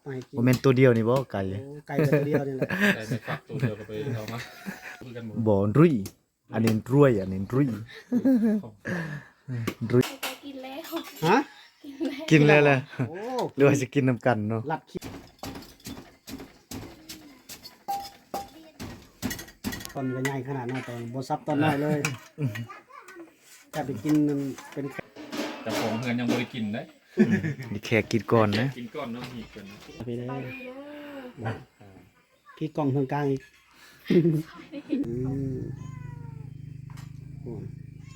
ໃຫ້ກິນ ບໍ່ແມ່ນໂຕດຽວນີ້ບໍ່ ໄກ່? ໂອ້ ໄກ່ກໍໂຕດຽວນີ້ແຫຼະ ໄກ່ໄປຝັກໂຕດຽວກໍໄປເອົາມາຄືກັນບໍ່? ບໍ່ ລຸຍ ອັນນີ້ລວຍ ອັນນີ້ລຸຍ ລຸຍ ໄກ່ກິນແລ້ວ ຮະ? ກິນແລ້ວ ກິນແລ້ວແຫຼະ ໂອ້ ຫຼືວ່າຊິກິນນຳກັນເນາະ ລັດຄິດ ຕອນກໍໃຫຍ່ຂະໜາດນັ້ນ ຕອນບໍ່ສັບຕອນນ້ອຍເລີຍ ຈະໄປກິນນຳ ເປັນ ເຈົ້າຂອງເຮືອນຍັງບໍ່ໄດ້ກິນເດ້ ມີແຂກກິນກ່ອນນະ ກິນກ່ອນເນາະ ມີກ່ອນ ໄປເດີ ສະບາຍດີເດີ ອ່າ ພີ່ກ້ອງເທິງກາງອີກ ອືມ ໂ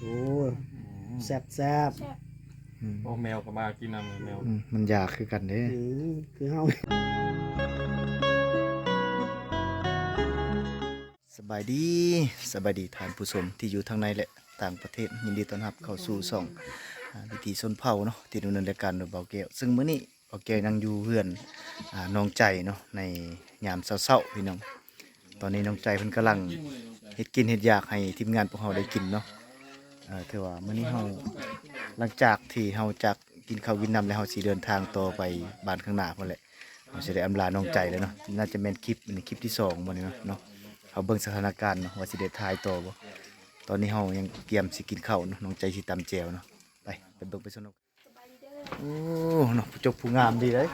ອ້ ອືມ ແຊບໆ ແຊບ ອືມ ໂອ້ ແມວກໍມາກິນນຳແມວ ອືມ ມັນຢາກຄືກັນເດ້ ອືມ ຄືເຮົາ ສະບາຍດີ ສະບາຍດີທ່ານຜູ້ຊົມທີ່ຢູ່ທາງໃນ ແລະ ຕ່າງປະເທດ ຍິນດີຕ້ອນຮັບເຂົ້າສູ່ຊ່ອງ ອາ ວິຖີຊົນເຜົ່າເນາະ ທີ່ດຳເນີນລາຍການໂດຍບ່າວແກ້ວ ເຊິ່ງມື້ນີ້ ບ່າວແກ້ວຍັງຢູ່ເຮືອນ ອາ ນ້ອງໃຈເນາະ ໃນຍາມເຊົ້າໆ ພີ່ນ້ອງ ຕອນນີ້ນ້ອງໃຈເພິ່ນກຳລັງເຮັດກິນເຮັດຢາກໃຫ້ທີມງານພວກເຮົາໄດ້ກິນເນາະ ເອີ ຖືວ່າມື້ນີ້ເຮົາ ຫຼັງຈາກທີ່ເຮົາຈາກກິນເຂົ້າກິນນ້ຳແລ້ວ ເຮົາຊິເດີນທາງຕໍ່ໄປບ້ານຂ້າງໜ້າພຸ້ນແຫຼະ ເຮົາຊິໄດ້ອຳລານ້ອງໃຈແລ້ວເນາະ ໜ້າຈະແມ່ນຄລິບ ອັນນີ້ຄລິບທີສອງບໍ່ນີ້ເນາະ ເຮົາເບິ່ງສະຖານະການເນາະ ວ່າຊິໄດ້ຖ່າຍຕໍ່ບໍ່ ຕອນນີ້ເຮົາຍັງກຽມຊິກິນເຂົ້າເນາະ ນ້ອງໃຈຊິຕຳແຈ່ວເນາະ ໄປ ໄປເບິ່ງໄປຊົມນຳ ໂອ້ ເນາະ ຜູ້ຈົບຜູ້ງາມດີເດ້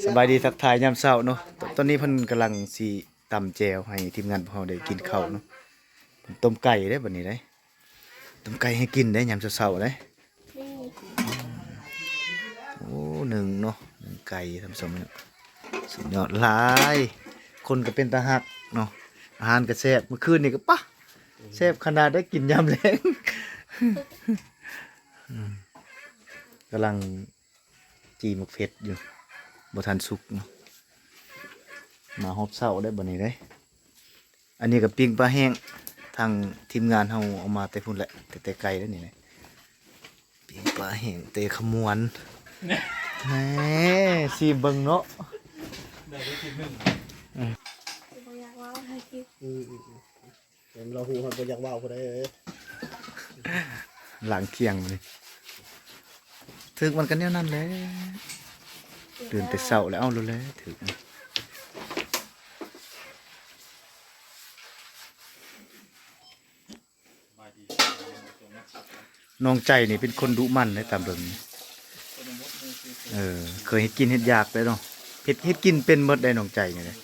ສະບາຍດີ ທັກທາຍຍາມເຊົ້າເນາະ ຕ- ຕອນນີ້ເພິ່ນກຳລັງຊິຕຳແຈ່ວໃຫ້ທີມງານພວກເຮົາໄດ້ກິນເຂົ້າເນາະ ເພິ່ນຕົ້ມໄກ່ເດ້ບັດນີ້ເດ້ ຕົ້ມໄກ່ໃຫ້ກິນເດ້ຍາມເຊົ້າໆເດ້ ໂອ້ ໜຶ່ງເນາະ ໜຶ່ງໄກ່ທ່ານຜູ້ຊົມເນາະ ສຸດຍອດຫຼາຍ ຄົນກໍເປັນຕາຮັກເນາະ ອາຫານກໍແຊບ ມື້ຄືນນີ້ກໍປະ ແຊບຂະໜາດໄດ້ກິນຍາມແລງ ອືມ ກຳລັງຈີ່ໝາກເຜັດຢູ່ ບໍ່ທັນສຸກເນາະ ມາຮອບເຊົ້າໄດ້ບັດນີ້ເດ້ ອັນນີ້ກໍປີ້ງປາແຫ້ງ ທາງທີມງານເຮົາເອົາມາແຕ່ພຸ້ນແຫຼະ ແຕ່ ແຕ່ໄກເດ້ນີ້ ປີ້ງປາແຫ້ງແຕ່ຂະມວນ ແນ່ ຊີມເບິ່ງເນາະ ໄດ້ໄດ້ກິນໜຶ່ງ ອືມ ບໍ່ຢາກເວົ້າໃຫ້ກິນ ອືມ ເຫັນລາວຮູ້ ເຮົາບໍ່ຢາກເວົ້າຜູ້ໃດເອີຍ ລ້າງຄຽງນີ້ ຖືກມັນກໍແນວນັ້ນແຫຼະ ຕື່ນແຕ່ເຊົ້າແລ້ວ ເອົາໂລດແຫຼະ ຖືກ ນ້ອງໃຈນີ້ເປັນຄົນດຸໝັ່ນເດ້ ຕາມເບິ່ງ ເອີ ເຄີຍເຮັດກິນເຮັດຢາກໄດ້ເນາະ ເຮັດ ເຮັດກິນເປັນໝົດໄດ້ນ້ອງໃຈນີ້ເດ້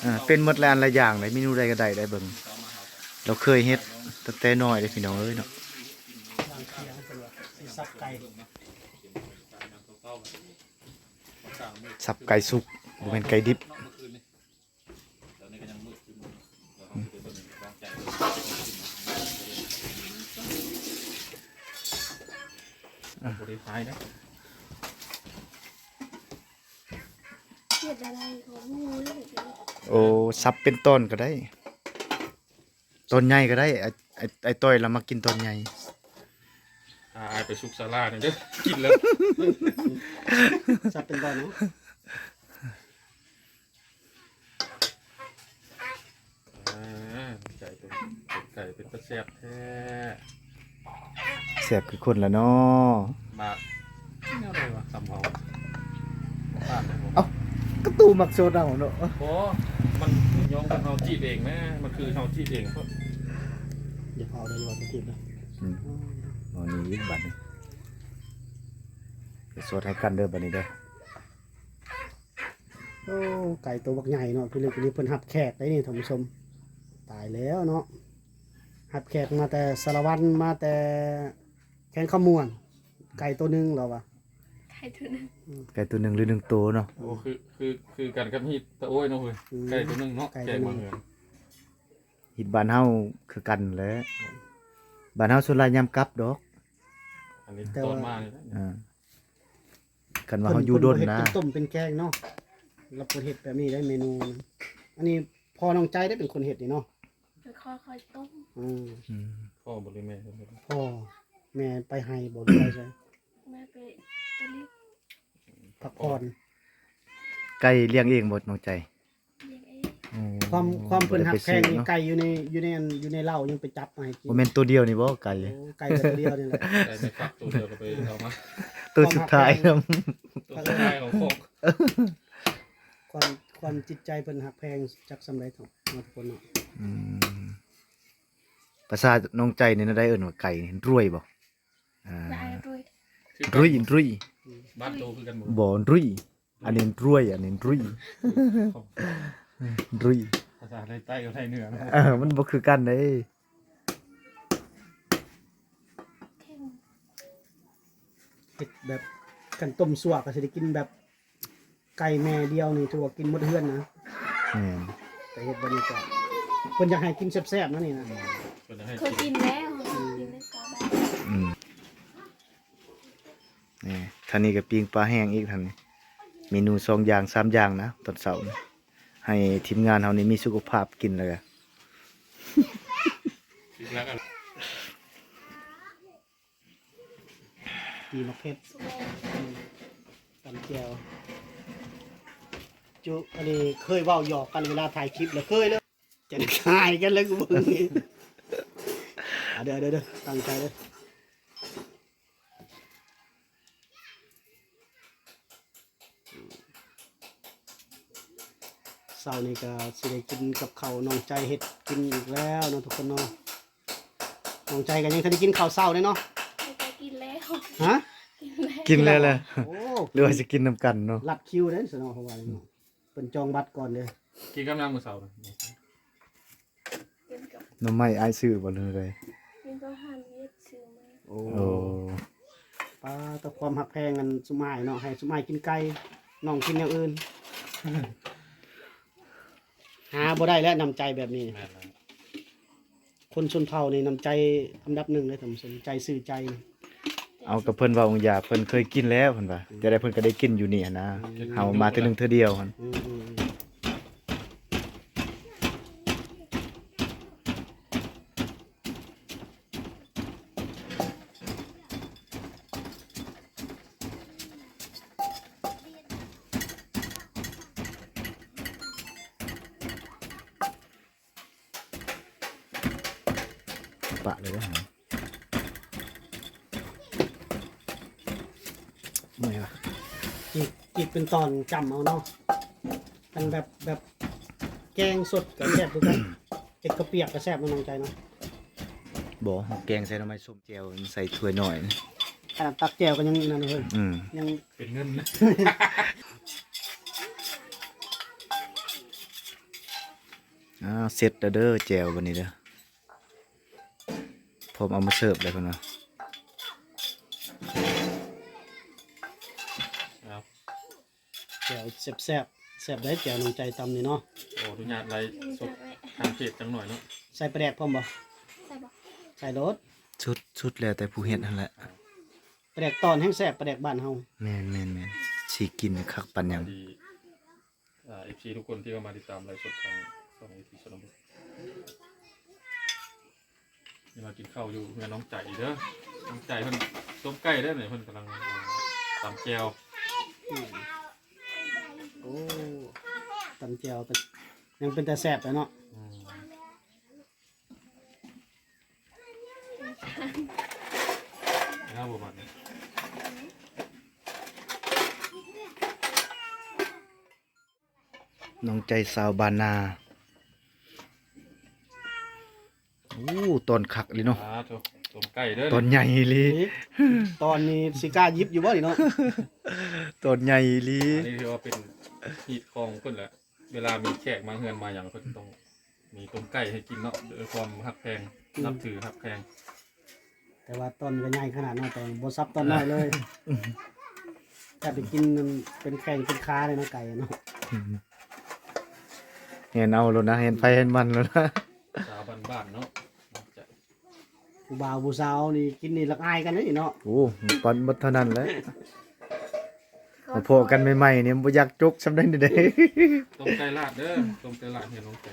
ເອີ ເປັນໝົດຫຼາຍອັນຫຼາຍຢ່າງເດ້ ເມນູໃດກໍໄດ້ໄດ້ເບິ່ງ ລາວເຄີຍເຮັດຕັ້ງແຕ່ນ້ອຍເດ້ພີ່ນ້ອງເອີຍເນາະ ສັບໄກ່ສຸກ ບໍ່ແມ່ນໄກ່ດິບ. ບໍ່ໄດ້ຂາຍນະ ເຮັດໄດ້ ບໍ່ຮູ້ເລີຍ ໂອ້ ສັບເປັນຕອນກໍໄດ້ ຕອນໃຫຍ່ກໍໄດ້ ອ້າຍ ອ້າຍ ອ້າຍຕ້ອຍລາວມັກກິນຕອນໃຫຍ່ ອາ ອ້າຍໄປສຸກສາລາແດ່ເດີ ກິນແລ້ວ ສັບເປັນຕອນເນາະ. ອ່າ ໃຈເປັນ ເປັນໄກ່ເປັນຕາແຊບແທ້ ແຊບຄືຄົນລະເນາະ ມາກແນວໃດວະ ສຳເພາ ເອົ້າ ກະຕູມັກໂຊດເອົາເນາະ ບໍ່ ມັນຍ້ອນເຮົາຈີບເອງນະ ມັນຄືເຮົາຈີບເອງ ຢ່າເອົາໄດ້ວ່າຈະຈີບນະ ອືມ ເອົານີ້ອີກບາດນີ້ ໄປໂຊດໃຫ້ກັນເດີບາດນີ້ເດີ. ໂອ້ ໄກ່ໂຕບັກໃຫຍ່ເນາະ ພີ່ເລັກນີ້ເພິ່ນຮັບແຂກໄດ໋ນີ້ທ່ານຜູ້ຊົມ ຕາຍແລ້ວເນາະ ຮັບແຂກມາແຕ່ສາລະວັນ ມາແຕ່ແຂວງຄຳມ່ວນ ໄກ່ໂຕໜຶ່ງລາວວ່າ ໄກ່ໂຕໜຶ່ງ ອືມ ໄກ່ໂຕໜຶ່ງ ຫຼື ໜຶ່ງໂຕເນາະ ໂອ້ ຄື ຄື ຄືກັນກັບຮີດຕາໂອ້ຍເນາະເຮີ້ຍ ອືມ ໄກ່ໂຕໜຶ່ງເນາະ ໄກ່ໂຕໜຶ່ງ ແຂກມາເຮືອນ ຮີດບ້ານເຮົາຄືກັນແຫຼະ ບ້ານເຮົາສ່ວນຫຼາຍຍາມກັບດອກ ອັນນີ້ຕອນມານີ້ແຫຼະ ອ່າ ຄັນວ່າເຮົາຢູ່ດົນນະ ເພິ່ນບໍ່ເຮັດເປັນຕົ້ມເປັນແກງເນາະ ລາວເພິ່ນເຮັດແບບນີ້ໄດ໋ເມນູ ອັນນີ້ພໍ່ນ້ອງໃຈໄດ້ເປັນຄົນເຮັດນີ້ເນາະ ເປັນຂ້ອຍ ຂ້ອຍຕົ້ມ ອືມ ອືມ ພໍ່ບໍ່ ຫຼື ແມ່ ພໍ່ ແມ່ໄປໄຮ່ບໍ່ ຫຼື ໄປໃສ ແມ່ໄປຕະລິດ ພັກຜ່ອນ ໄກ່ລ້ຽງເອງບໍ່ນ້ອງໃຈ? ລ້ຽງເອງ ອືມ ຄວາມ ຄວາມເພິ່ນຮັກແພງນີ້ ໄກ່ຢູ່ໃນ ຢູ່ໃນອັນ ຢູ່ໃນເລົ້າຍັງໄປຈັບມາໃຫ້ກິນ ບໍ່ແມ່ນໂຕດຽວນີ້ບໍ່ໄກ່? ໂອ້ ໄກ່ກໍໂຕດຽວນີ້ແຫຼະ ໄກ່ໄປຝັກໂຕດຽວກໍໄປເອົາມາ ໂຕສຸດທ້າຍນຳ ໂຕສຸດທ້າຍຂອງຄອກ ຄວາມ ຄວາມຈິດໃຈເພິ່ນຮັກແພງຈັກສ່ຳໃດເນາະ ເນາະ ທຸກຄົນເນາະ. ອືມ ພາສາໜອງໃຈນີ້ນະ ໄດ້ເອີ້ນວ່າໄກ່ນີ້ ດ້ວຍບໍ່? ອ່າ ດ້ວຍ ດ້ວຍ ບ້ານໂຕຄືກັນບໍ່? ບໍ່ ດ້ວຍ ອັນນີ້ດ້ວຍ ອັນນີ້ດ້ວຍ ດ້ວຍ ພາສາໄທໃຕ້ກັບໄທເໜືອນະ ເອີ ມັນບໍ່ຄືກັນເດ້. ເຮັດແບບ ຄັນຕົ້ມຊົ່ວກໍຊິໄດ້ກິນແບບ ໄກ່ແມ່ດຽວນີ້ຖືວ່າກິນໝົດເຮືອນນະ. ແມ່ນ ໄປເຮັດບັນຍາກາດ ເພິ່ນຢາກໃຫ້ກິນແຊບໆນະນີ້ນະ. ເພິ່ນຢາກໃຫ້ ເຄີຍກິນ ກິນແລ້ວ ກິນແລ້ວກໍໄດ້. ອືມ ນີ້ ທາງນີ້ກໍປີ້ງປາແຫ້ງອີກ ທາງນີ້ ເມນູສອງຢ່າງສາມຢ່າງນະ ຕອນເຊົ້ານີ້ ໃຫ້ທີມງານເຮົານີ້ມີສຸຂະພາບກິນແລ້ວກໍ ອີກແລ້ວກໍ ປີໝາກເຜັດ ອືມ ຕຳແຈ່ວ ຈຸ ອັນນີ້ເຄີຍເວົ້າຫຍອກກັນເວລາຖ່າຍຄລິບແລ້ວ ເຄີຍເລີຍ ຈະຂາຍກັນແລ້ວ ກູເບິ່ງນີ້ ເດີ ເດີ ເດີ ຕັ້ງໃຈເດີ. ເຊົ້ານີ້ກໍຊິໄດ້ກິນກັບເຂົ້າ ນ້ອງໃຈເຮັດກິນອີກແລ້ວເນາະ ທຸກຄົນເນາະ. ນ້ອງໃຈກໍຍັງທັນໄດ້ກິນເຂົ້າເຊົ້າເດ້ເນາະ. ໄດ້ກິນແລ້ວ. ຮະ? ກິນແລ້ວ. ກິນແລ້ວແຫຼະ. ໂອ້ ຫຼືວ່າຊິກິນນຳກັນເນາະ? ລັດຄິວເດ້ຊັ້ນເນາະ ເພາະວ່າ ອືມ ເພິ່ນຈອງບັດກ່ອນເດ້. ກິນກັບຫຍັງມື້ເຊົ້າ? ກິນກັບ ໜໍ່ໄມ້ອ້າຍຊື້ບໍ່ ຫຼືໃດ? ກິນກັບຮ້ານວຽດຊື້ມາ. ໂອ້ ໂອ້ ປາດ ແຕ່ຄວາມຮັກແພງອັນຊຸມອ້າຍເນາະ ໃຫ້ຊຸມອ້າຍກິນໄກ່ ນ້ອງກິນແນວອື່ນ ຫາບໍ່ໄດ້ແລ້ວ ນ້ຳໃຈແບບນີ້. ແມ່ນແລ້ວ ຄົນຊົນເຜົ່ານີ້ນ້ຳໃຈອັນດັບໜຶ່ງເດ້ທ່ານຜູ້ຊົມ ໃຈຊື່ໃຈ. ເອົາ ກໍເພິ່ນເວົ້າຫຍັງຢາ ເພິ່ນເຄີຍກິນແລ້ວ ເພິ່ນວ່າ ອືມ ຈະໄດ້ ເພິ່ນກໍໄດ້ກິນຢູ່ນີ້ຫັ້ນນະ. ອືມ ເຮົາມາເທື່ອໜຶ່ງເທື່ອດຽວຫັ້ນ. ອືມ ອືມ ອືມ. ປະເລີຍເດີ ເມື່ອຍວະ. ຈີກ ຈີກເປັນຕອນຈ້ຳເອົາເນາະ ອັນແບບ ແບບແກງສົດກໍແຊບຄືກັນ ເຮັດເຂົ້າປຽກກໍແຊບເນາະ ນ້ອງໃຈເນາະ. ບໍ່ ເຮົາແກງໃສ່ໜໍ່ໄມ້ສົ້ມ ແຈ່ວໃສ່ຖ້ວຍນ້ອຍ ຂະໜາດຕັກແຈ່ວກໍຍັງນັ້ນເຮີ້ຍ. ອືມ ຍັງເປັນເງິນ. ອ້າວ ເສັດແລ້ວເດີ ແຈ່ວບັດນີ້ເດີ. ພ້ອມເອົາມາເສີບແລ້ວເພິ່ນວ່າ. ແຈ່ວແຊບໆ ແຊບເດ້ ແຈ່ວນ້ອງໃຈຕຳນີ້ເນາະ. ຂໍອະນຸຍາດໄລສົດທາງເພຈຈັກໜ້ອຍເນາະ. ໃສ່ປາແດກພ້ອມບໍ່? ໃສ່ບໍ່? ໃສ່ໂລດ. ສຸດ ສຸດແລ້ວແຕ່ຜູ້ເຮັດຫັ້ນແຫຼະ. ປາແດກຕອນແຮງແຊບ ປາແດກບ້ານເຮົາ. ແມ່ນໆໆ ຊິກິນຄັກປານຫຍັງ. ອ່າ ເອັຟຊີ ທຸກຄົນທີ່ເຂົ້າມາຕິດຕາມໄລຟ໌ສົດທາງຊ່ອງວິຖີຊົນນະບົດ ນີ້ມາກິນເຂົ້າຢູ່ເຮືອນນ້ອງໃຈເດີ. ນ້ອງໃຈເພິ່ນຕົ້ມໄກ່ເດີນີ້ ເພິ່ນກຳລັງ ອ່າ ຕຳແຈ່ວ. ອືມ ໂອ້ ຕຳແຈ່ວກໍຍັງເປັນຕາແຊບແຫຼະເນາະ. ອືມ. ງາມບໍ່ບາດນີ້. ນ້ອງໃຈສາວບ້ານນາ. ໂອ້ ຕອນຄັກອີ່ຫຼີເນາະ. ອ່າ ໂທ້ ຕົ້ມໄກ່ເດີ ຕອນໃຫຍ່ອີ່ຫຼີ. ນີ້ ຕອນນີ້ຊິກ້າຫຍິບຢູ່ບໍ່ນີ້ເນາະ? ຕອນໃຫຍ່ອີ່ຫຼີ. ອັນນີ້ຖືວ່າເປັນຮີດຄອງເພິ່ນແຫຼະ. ເວລາມີແຂກມາເຮືອນມາຫຍັງ ເພິ່ນຕ້ອງມີຕົ້ມໄກ່ໃຫ້ກິນເນາະ ດ້ວຍຄວາມຮັກແພງ ອືມ ນັບຖືຮັກແພງ. ແຕ່ວ່າຕອນກໍໃຫຍ່ຂະໜາດນັ້ນ ແຕ່ບໍ່ສັບຕອນນ້ອຍເລີຍ. ຖ້າໄປກິນນັ້ນເປັນແຂ້ງເປັນຂາເລີຍເນາະ ໄກ່ເນາະ. ແມ່ນເອົາໂລດນະ ແມ່ນໃຜແມ່ນມັນໂລດນະ. ສາວບ້ານໆເນາະ. ຜູ້ບ່າວຜູ້ສາວນີ້ກິນນີ້ລະອາຍກັນເດ້ເນາະ. ໂອ້ ປານໝົດເທົ່ານັ້ນແຫຼະ. ພໍ້ກັນໃໝ່ໆນີ້ບໍ່ຢາກຈົກສ່ຳໃດເດ້. ຕົ້ມໄກ່ລາດເດີ ຕົ້ມໄກ່ລາດເຮືອນນ້ອງໃຈ.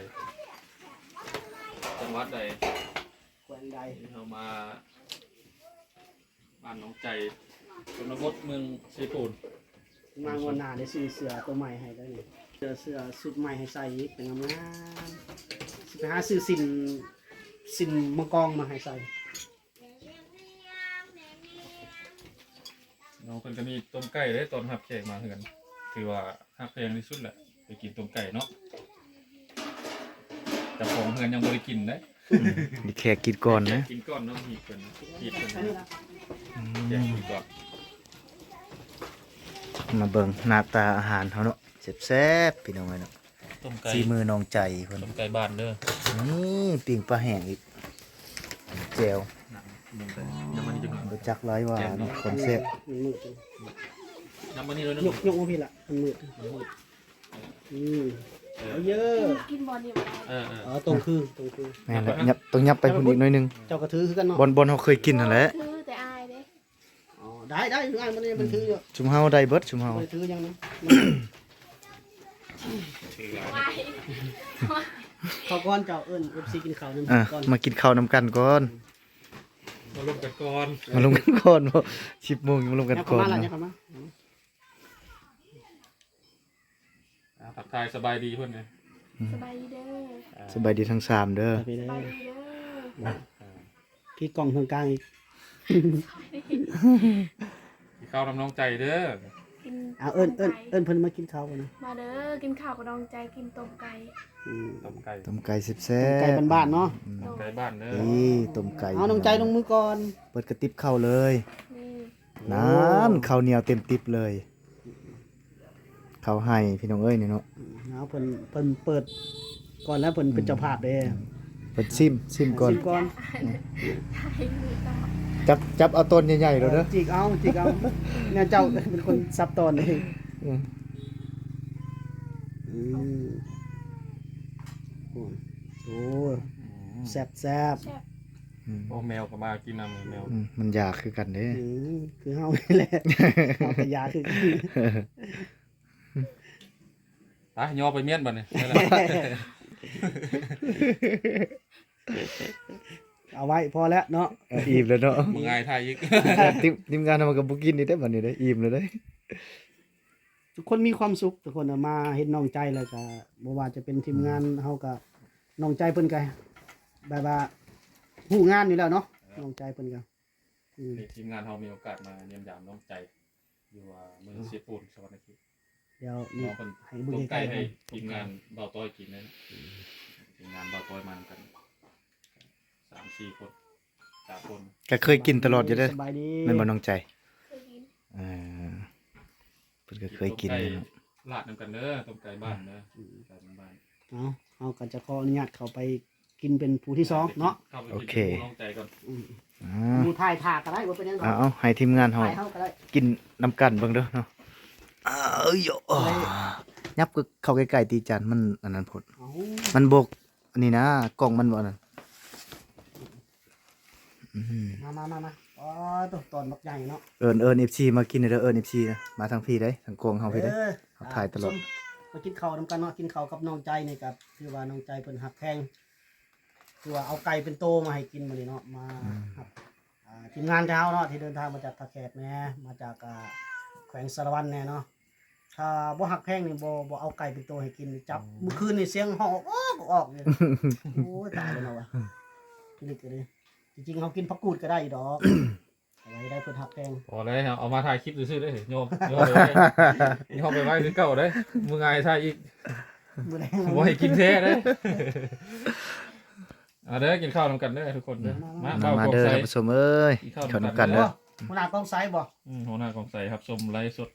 ຈັງຫວັດໃດ? ແຂວງໃດ? ເຮົາມາບ້ານນ້ອງໃຈ ຊົນນະບົດ ເມືອງເຊໂປນ. ມາງວດໜ້າໄດ້ຊື້ເສື້ອໂຕໃໝ່ໃຫ້ແລ້ວນີ້ ເສື້ອ ເສື້ອຊຸດໃໝ່ໃຫ້ໃສ່ອີກ ແຕ່ງາມໆ. ຊິໄປຫາຊື້ສິ້ນ ສິ້ນມັງກອງມາໃຫ້ໃສ່. ນ້ອງເພິ່ນກໍມີຕົ້ມໄກ່ເດ້ ຕ້ອນຮັບແຂກມາເຮືອນ ຖືວ່າຮັກແພງທີ່ສຸດແຫຼະ. ໄປກິນຕົ້ມໄກ່ເນາະ ເຈົ້າຂອງເຮືອນຍັງບໍ່ໄດ້ກິນເດ້. ມີແຂກກິນກ່ອນນະ ກິນກ່ອນເນາະ ມີເພິ່ນ ມີເພິ່ນ ອືມ ແຂກກິນກ່ອນ. ມາເບິ່ງໜ້າຕາອາຫານເຮົາເນາະ ແຊບໆ ພີ່ນ້ອງເອີຍເນາະ. ຕົ້ມໄກ່ ສີມືນ້ອງໃຈເພິ່ນ ຕົ້ມໄກ່ບ້ານເດີ. ນີ້ປີ້ງປາແຫ້ງອີກ ແຈ່ວ ນ້ຳມັນຈັກໜ້ອຍ ບໍ່ຈັກຫຼາຍວ່າເນາະ ຄວາມແຊບ. ມັນມືດ ນ້ຳມັນນີ້ເດີ ຍົກ ຍົກມາພີ້ລະ ມັນມືດ ມັນມືດ. ອືມ ເອີ ເອີ ກິນ ກິນບ່ອນນີ້ບໍ່ໄດ້. ເອີໆ ອໍ ຕົງຄື ຕົງຄື ແມ່ນແຫຼະ ຫຍັບ ຕ້ອງຫຍັບໄປພຸ້ນອີກໜ້ອຍໜຶ່ງ. ເຈົ້າກໍຖືຄືກັນເນາະ ບ່ອນ ບ່ອນເຮົາເຄີຍກິນຫັ້ນແຫຼະ. ຖືແຕ່ອາຍເດ້. ອໍ ໄດ້ ໄດ້ ຄືອ້າຍມັນຍັງ ມັນຖືຢູ່. ຊຸມເຮົາໄດ້ເບິດ ຊຸມເຮົາ ບໍ່ໄດ້ຖືຫຍັງນະ. ເຂົ້າກ່ອນ ເຈົ້າເອີ້ນເອັຟຊີກິນເຂົ້ານຳ ອ່າ ກ່ອນ ມາກິນເຂົ້ານຳກັນກ່ອນ. ມາລົມກັນກ່ອນ ມາລົມກັນກ່ອນບໍ? ສິບໂມງມາລົມກັນກ່ອນ. ເຂົ້າມາລະ ເນາະ ເຂົ້າມາ. ອ່າ ທັກທາຍສະບາຍດີເພິ່ນເດີ. ອືມ ສະບາຍດີເດີ. ອ່າ ສະບາຍດີທັງສາມເດີ. ສະບາຍດີເດີ. ອ່າ ທີ່ກ້ອງເທິງກາງອີກ. ກິນເຂົ້ານຳນ້ອງໃຈເດີ. ກິນ ອ່າ ເອີ້ນ ເອີ້ນ ເອີ້ນເພິ່ນມາກິນເຂົ້າກັນນະ. ມາເດີ ກິນເຂົ້າກັບນ້ອງໃຈ ກິນຕົ້ມໄກ່. ອືມ ຕົ້ມໄກ່ ຕົ້ມໄກ່ແຊບໆ ຕົ້ມໄກ່ບ້ານໆເນາະ. ອືມ ໂດຍ ຕົ້ມໄກ່ບ້ານເດີ. ນີ້ຕົ້ມໄກ່. ເອົາ ນ້ອງໃຈລົງມືກ່ອນ ເປີດກະຕິບເຂົ້າເລີຍ. ນີ້ ນັ້ນ ໂອ້ ເຂົ້າໜຽວເຕັມຕິບເລີຍ. ເຂົ້າໃຫ້ພີ່ນ້ອງເອີຍນີ້ເນາະ. ເອົາ ເພິ່ນ ເພິ່ນເປີດກ່ອນແລ້ວ ເພິ່ນເປັນເຈົ້າພາບເດ້. ອືມ ເພິ່ນຊິມ ຊິມກ່ອນ ຊິມກ່ອນ. ອືມ ຈັບ ຈັບເອົາຕອນໃຫຍ່ໆໂລດເດີ. ເອີ ຈິກເອົາ ຈິກເອົາ ແນວເຈົ້າເປັນຄົນສັບຕອນເອງ. ອືມ ອືມ ໂອ້ ອືມ ແຊບໆ. ແຊບ. ອືມ ໂອ້ ແມວກໍມາກິນນຳແມວ. ອືມ ມັນຢາກຄືກັນເດ້. ອືມ ຄືເຮົານີ້ແຫຼະ ເຮົາກໍຢາກຄືກັນ. ໄປ ຍໍໄປມ້ຽນບັດນີ້. ເອົາໄວ້ພໍແລ້ວເນາະ. ເອີ ອີ່ມແລ້ວເນາະ ບໍ່ງ່າຍຖ່າຍອີກ. ທີມ ທີມງານເຮົາກໍບໍ່ກິນອີກເດ້ບັດນີ້ເດ້ ອີ່ມແລ້ວເດ້. ທຸກຄົນມີຄວາມສຸກ ທຸກຄົນມາເຫັນນ້ອງໃຈແລ້ວກໍ ບໍ່ວ່າຈະເປັນທີມງານເຮົາກໍ ນ້ອງໃຈເພິ່ນກໍແບບວ່າຮູ້ງານຢູ່ແລ້ວເນາະ ນ້ອງໃຈເພິ່ນກໍ. ອືມ ນີ້ທີມງານເຮົາມີໂອກາດມາຢ້ຽມຢາມນ້ອງໃຈ ຢູ່ ອືມ ເມືອງເຊໂປນ ສະຫວັນນະເຂດ. ດຽວນີ້ ເນາະ ເພິ່ນ ໃຫ້ເບິ່ງໃກ້ໆ ຕົ້ມໄກ່ໃຫ້ທີມງານບ່າວຕ້ອຍກິນເດ້. ອືມ ທີມງານບ່າວຕ້ອຍມານຳກັນ ສາມສີ່ຄົນ ສາມຄົນ ກໍເຄີຍກິນຕະຫຼອດຢູ່ເດ້. ສະບາຍດີ ແມ່ນບໍ່ນ້ອງໃຈ? ເຄີຍກິນ. ເອີ ເພິ່ນກໍເຄີຍກິນຢູ່ເນາະ. ລາດນຳກັນເດີ ຕົ້ມໄກ່ບ້ານເດີ. ອືມ ໄກ່ບ້ານ. ເອົາ ເຮົາກໍຈະຂໍອະນຸຍາດເຂົ້າໄປ ກິນເປັນຜູ້ທີສອງເນາະ. ໂອເຄ ນ້ອງໃຈກ່ອນ. ອືມ ອ່າ ຢູ່ຖ່າຍຖ້າກໍໄດ້ ບໍ່ເປັນຫຍັງດອກ. ເອົາ ເອົາ ໃຫ້ທີມງານເຮົາ ຖ່າຍເຮົາກໍໄດ້ ກິນນຳກັນເບິ່ງເດີເນາະ. ເອີ ໂຢ ໄດ້ ຫຍັບເຂົ້າໃກ້ໆ ຕີຈານ ມັນອັນນັ້ນໂພດ. ເອົ້າ ມັນບໍ່ອັນນີ້ນະ ກ້ອງມັນບໍ່ອັນນັ້ນ. ອືມ ມາໆໆໆ. ອໍ ໂຕ ຕອນບັກໃຫຍ່ເນາະ. ເອີ້ນ ເອີ້ນເອັຟຊີມາກິນເດີ ເອີ້ນເອັຟຊີນະ ມາທາງພີ້ເດ້ ທາງກ້ອງເຮົາພີ້ເດ້. ເອີ ເຮົາຖ່າຍຕະຫຼອດ. ອ່າ ຊົມ ມາກິນເຂົ້ານຳກັນເນາະ ກິນເຂົ້າກັບນ້ອງໃຈນີ້ກໍຖືວ່ານ້ອງໃຈເພິ່ນຮັກແພງ ຄືວ່າເອົາໄກ່ເປັນໂຕມາໃຫ້ກິນມື້ນີ້ເນາະ ມາ ອືມ ຮັບ ອ່າ ທີມງານຂອງເຮົາເນາະ ທີ່ເດີນທາງມາຈາກທ່າແຂກແດ່ ມາຈາກ ອ່າ ແຂວງສາລະວັນແດ່ເນາະ. ຖ້າບໍ່ຮັກແພງນີ້ ບໍ່ ບໍ່ເອົາໄກ່ເປັນໂຕໃຫ້ກິນ ຈັບ ອືມ ມື້ຄືນນີ້ສຽງຮ້ອງອອກໆຢູ່. ໂອ້ຍ ຕາຍແລ້ວເນາະວ່າ ອືມ ພິລຶກເລີຍ. ຈິງໆ ເຮົາກິນຜັກກູດກໍໄດ້ຢູ່ດອກ. ເອົາໄວ້ໄດ້ເພິ່ນຮັກແພງ. ພໍແລ້ວ ເອົາມາຖ່າຍຄລິບຊື່ໆເດ້ ຍອມ ຍອມໄປໄວ້ ຍອມໄປໄວ້ຄືເກົ່າເດ້. ມື້ງາຍຖ່າຍອີກ ມື້ແລງ ບໍ່ໃຫ້ກິນແທ້ເດ້. ເອົາເດີ ກິນເຂົ້ານຳກັນເດີທຸກຄົນເດີ. ມາ ມາ ມາເດີ ທ່ານຜູ້ຊົມເອີຍ ກິນເຂົ້ານຳກັນເດີ. ຫົວໜ້າກອງໄຊບໍ? ອືມ ຫົວໜ້າກອງໄຊຮັບຊົມໄລຟ໌ສົດ.